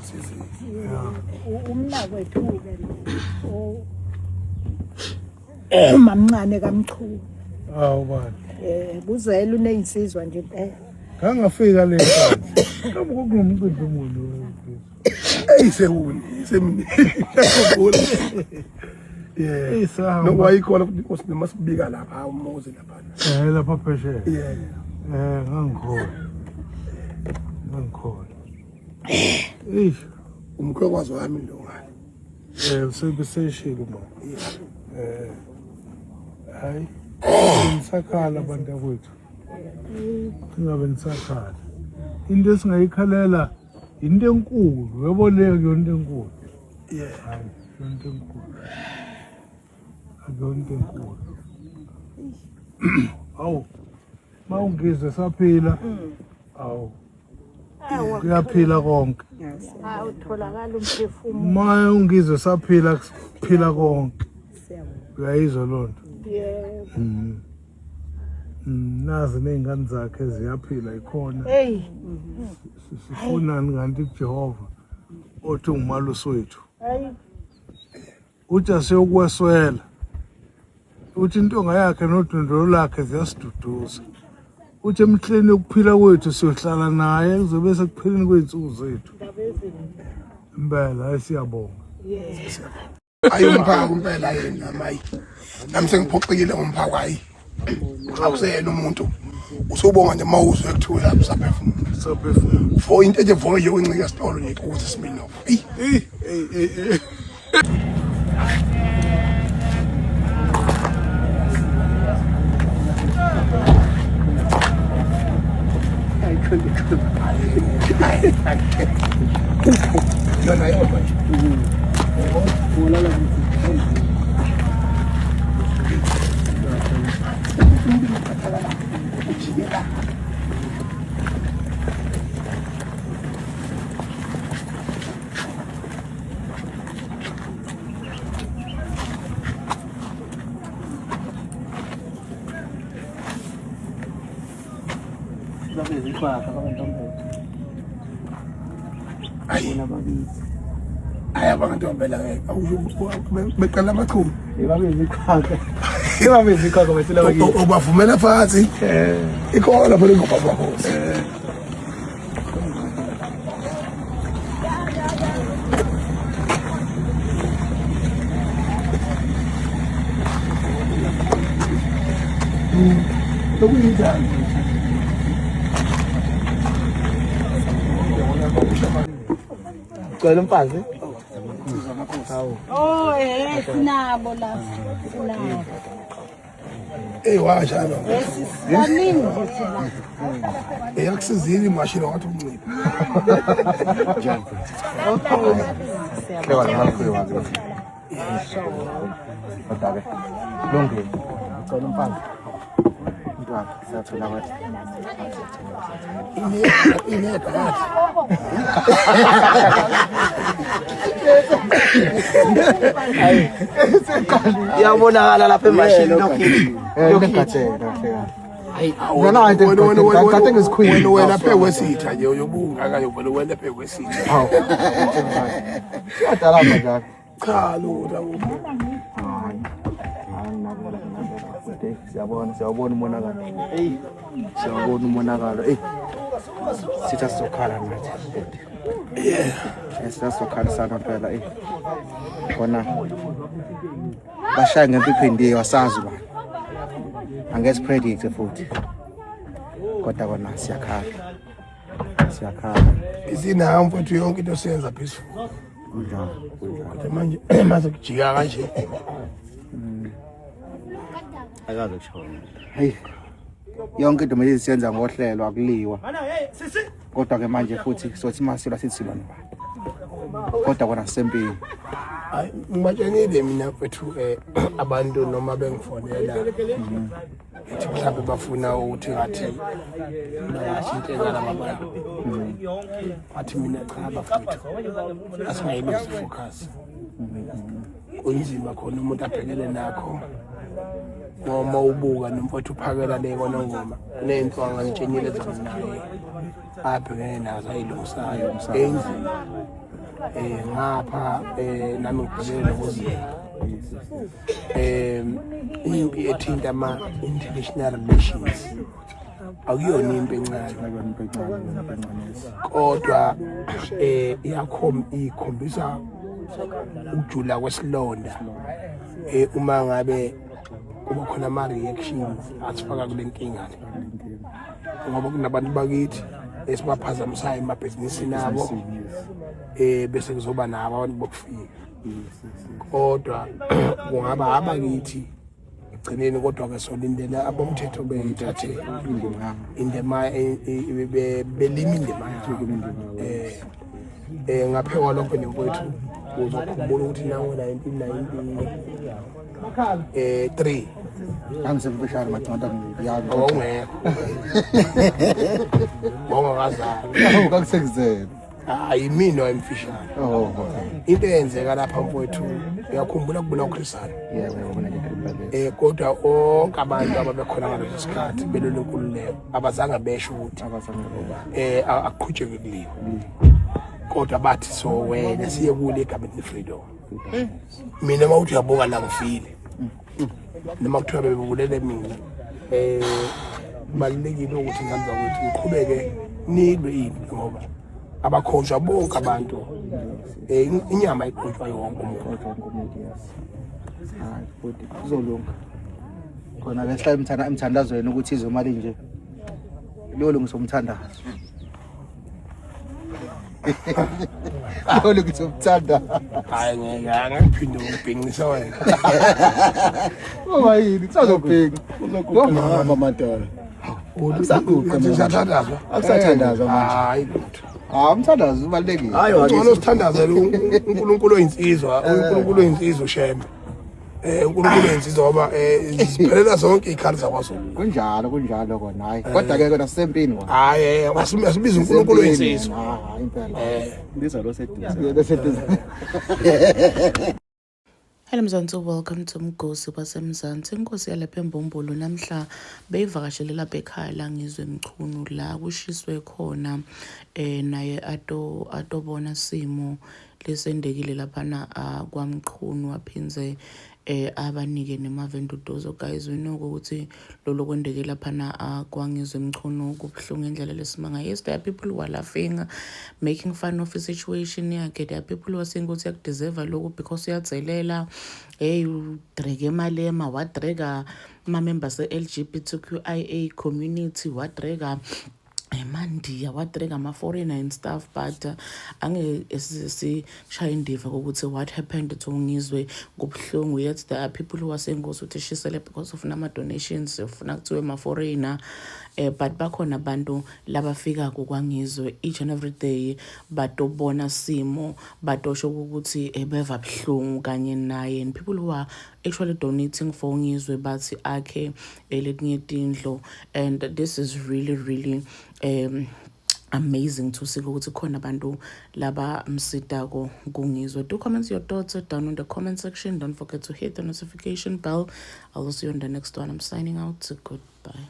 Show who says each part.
Speaker 1: Usizile.
Speaker 2: Umnakwethu-ke lo. Mamncane kaMchunu.
Speaker 3: Awu bani.
Speaker 2: Kuzela unezinsizwa nje impela.
Speaker 3: Ngangafika le nkathi. Kambe kwakunomcimbi omunye.
Speaker 1: Eyi sewuni, semini. Ngiyakhumbula. Yeah.
Speaker 3: Eyi sahamba.
Speaker 1: Nokuwayikhona futhi inkosi noma sibika lapha umuzi lapha.
Speaker 3: Lapha phesheya.
Speaker 1: Yeah.
Speaker 3: Ngangikhona. Ngangikhona. Eish.
Speaker 1: Umkhwekwazi wami lo ngane.
Speaker 3: Usebeseshilo mama. Hayi. Nisakhala abantu akwethu. Singabe nisakhala. Into esingayikhalela into enkulu. Yabo leyo kuyona into enkulu.
Speaker 1: Yeah.
Speaker 3: Hayi, into enkulu. Akuyona into enkulu. Awu. Mawungizwe saphila. Awu. Kuyaphila konke.
Speaker 2: Awutholakala umphefumulo.
Speaker 3: Ma ungizwe saphila kuphila konke. Uyayizwa loo nto.
Speaker 2: Yebo.
Speaker 3: Nazi ney'ngane zakhe ziyaphila ikhona.
Speaker 2: Hey.
Speaker 3: Sifunani kanti kuJehova othi ungumalusi wethu.
Speaker 2: Hayi.
Speaker 3: Uthi asiyokweswela. Uthi intonga yakhe nodondolo lakhe ziyasiduduza. Uthi emihleni yokuphila kwethu siyohlala naye kuzobe sekupheleni kwey'nsuku zethu. Impela hayi siyabonga.
Speaker 1: Hayi umphako impela yena mayi. Nami sengiphoxekile ngomphako hayi. Akuseyena umuntu. Usubonga nje mawuzwe kuthiwa lapho usaphefumula.
Speaker 3: Saphefumula.
Speaker 1: For into nje vo yokuncika esitolo nje ukuthi Smirnoff. Eyi.
Speaker 3: Eyi, eyi, eyi, eyi.
Speaker 1: Yona yodwa nje. Ayi. Hayi abantu ngempela ngeke. Awusho beqala amachubu.
Speaker 4: Babezikhwakha bethula bakithi.
Speaker 1: Ubavumela phansi. Ikhona phela ingoma makhosi. Lokuyinjani?
Speaker 4: Cela umfazi.
Speaker 2: Oh sinabo la. Sinabo.
Speaker 1: Ey washa lo.
Speaker 2: Baningi nje thina.
Speaker 1: Eyakusizile imashini wathi unciphe.
Speaker 4: Kodwa-ke kulungile. Cela umfazi. Mntwana siyathola kwathi.
Speaker 1: Inedwa kahle.
Speaker 4: Iyabonakala lapha emashini lokhu. Lokhu kahle kahle. Yona into kade ngisikhwini.
Speaker 1: Wena wena phe kwesitha nje uyobungaka yovele wena phe kwesitha.
Speaker 4: Hawu. Siyadala lapha njalo.
Speaker 1: Cha lutho akukho.
Speaker 4: Siyabona, siyawubona umonakalo. Ey, siyawubona umonakalo. Ey. Sitha sizokhala nathi.
Speaker 1: Yeah.
Speaker 4: Sitha sizokhalisana phela ey. Khona bashaya ngento iphindiwe asazi bani. Angeke predict futhi. Kodwa kona siyakhala. Siyakhala.
Speaker 1: Isinayo mfowethu yonke into siyenza peaceful.
Speaker 4: Kunjalo, kunjalo.
Speaker 1: Kodwa manje mase kujika kanje.
Speaker 5: Akaze kushona.
Speaker 4: Hey. Yonke into manje siyenza ngohlelo akuliwa. Kodwa ke manje futhi sothi masilwa sithi silwa nobani. Kodwa kona sisempini.
Speaker 1: Hayi ngibatshenile mina mfowethu abantu noma bengifonela ngithi mhlawumbe bafuna ukuthi ngathi bangashintshe ngalaba bantu. Wathi mina cha bafowethu asingayiluzi focus. Kunzima khona umuntu abhekene nakho. Noma ubuka nomfowethu uphakela le kwanongoma kunento angangitshenile zona naye abhekene nazo ayilungisayo enzima. Ngapha nami ngibhekene nobuzima. Impi ethinta ama international relations akuyona impi encane, kodwa iyakhom ikhombisa ukujula kwesilonda uma ngabe kuba khona ama reactions asifaka kule nkinga le, ngoba kunabantu bakithi esibaphazamisayo emabhizinisini abo, bese kuzoba nabo abantu bokufika, kodwa kungaba abakithi ekugcineni. Kodwa ke solindela abomthetho beyithathe indima, belima indima yabo. Ngaphe kwalokho nemfowethu, uzokhumbula ukuthi nango 1990 3
Speaker 4: Ngangisemfishane macanda ngiyalo.
Speaker 1: Awungekho, wawungakazali.
Speaker 4: Awu, kakusekuzele.
Speaker 1: Hayi, mina wayemfishane.
Speaker 4: Oh.
Speaker 1: Into eyenzeka lapha mfowethu, uyakhumbula kubulawa uChris Hani?
Speaker 4: Yebo, yebo, nje.
Speaker 1: Kodwa onke abantu ababekhona ngaleso sikhathi belwela inkululeko abazange besho ukuthi
Speaker 4: Abazange ngoba.
Speaker 1: Aqhutshekwe kuliwe, kodwa bathi so wena siye kule egameni le-freedom. Mina uma uthi uyabuka la, ngifile noma kuthiwa bebebulele mina, kubalulekile ukuthi ngane zakwethu ngiqhubeke nilwe impi, ngoba abakhonjwa bonke abantu, inyama ikhonjwa yonke umuntu.
Speaker 4: Kodwa wonke umuntu, yes. Hayi, futhi kuzolunga. Khona ke sihlale emthandazweni ukuthi izwe mali nje. Liyolungisa umthandazo. Liyolungisa umthandazo.
Speaker 1: Hayi, ngeke angiphinde ngibhincise wena.
Speaker 4: Ngoba yini? Kusazobhinca.
Speaker 5: Hamba madoda.
Speaker 4: Akusaguqa manje.
Speaker 1: Siyathandazwa.
Speaker 5: Akusathandazwa manje.
Speaker 1: Hayi lutho.
Speaker 4: Ah, umthandazo ubalulekile.
Speaker 5: Hayi.
Speaker 1: Ngcono sithandazele uNkulunkulu oyinsizwa, uNkulunkulu oyinsizwa uShembe. UNkulunkulu oyinsizwa, ngoba ziphelela zonke izikhali zakwaZulu.
Speaker 4: Kunjalo, kunjalo kona, hayi. Kodwa ke kona sisempini kona.
Speaker 1: Hayi, asibize uNkulunkulu oyinsizwa.
Speaker 4: Hayi impela.
Speaker 5: Biza lo seduze.
Speaker 4: Bese duze.
Speaker 6: Hello Mzansi, welcome to Mgosi waseMzansi. Inkosi yalapha eMbumbulu namhla beyivakashele lapha ekhaya la Ngizwe Mchunu la kushiswe khona, naye ato atobona simo lesendekile laphana kwaMchunu, waphindze abanike nemavenduduzo. Guys, we know ukuthi lolo kwendeke laphana kwaNgizwe Mchunu kubuhlungu indlela lesimanga. Yes, there are people who are laughing, making fun of i-situation yakhe. There are people who are saying ukuthi uyakudeserve lokhu because uyadzelela, hey, udreke eMalema, wadreka ama-members e-LGBTQIA community, wadreka emandiya, wadreka ama-foreigner and stuff, but angeke sishaye indiva kokuthi what happened to Ngizwe kubuhlungu. Yet there are people who are saying ukuthi shisele because ufuna ama-donations, ufuna kuthiwe ma-foreigner, but bakhona abantu labafikako kwaNgizwe each and every day batobona simo, batosho ukuthi beva buhlungu kanye naye, and people who are actually donating for Ngizwe bathi akhe letinye tindlu, and this is really really amazing to see ukuthi khona abantu laba msitako kuNgizwe. Do comment your thoughts down in the comment section. Don't forget to hit the notification bell. I will see you on the next one. I'm signing out. Goodbye.